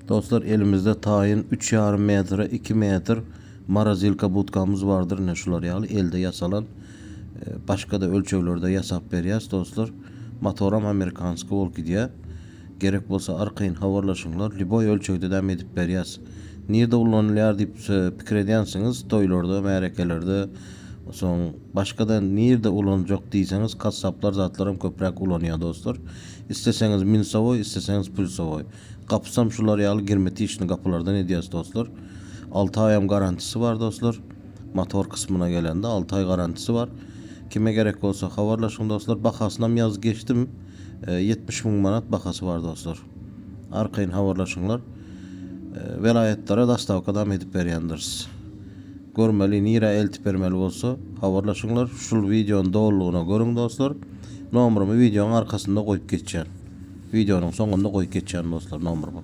Dostlar elimizde taýyn üç ýarym metre iki metr marazilka budkamyz bardyr ine şular ýaly elde ýasalan başgada ölçeglerde ýasap berýäs dostlar motoram amerikanski bolup gidýä gerek bolsa arkaýyn habarlaşyňlar lýuboý ölçegdedem edip berýäs nirde ulanylýar diýip pikir edýänsiňiz toýlarda märekelerde soň başgada nirde ulanyljak diýseňiz kassaplar zatlaram köpräk ulanýar dostlar isleseňiz minsowoý isleseňiz plýusowoý Gapysam şular ýaly germetiçny gapylardan edýäs dostlar. 6 aýam garantisi bar dostlar. Motor kysmyna gelende 6 aý garantisi bar. Kime gerek bolsa habarlaşyň dostlar. Bahasynam ýazyp geçdim. 70 müň manat bahasy bar dostlar. Arkaýyn habarlaşyňlar. Welaýatlara dostawkadam edip berýändiris. Görmeli nirä eltip bermeli bolsa habarlaşyňlar. Şul wideony dolulygyna görüň dostlar. Nomerymy wideoň arkasynda goýup geçýän. Wideonyň soňunda goýup geçýän dostlar nomerymy.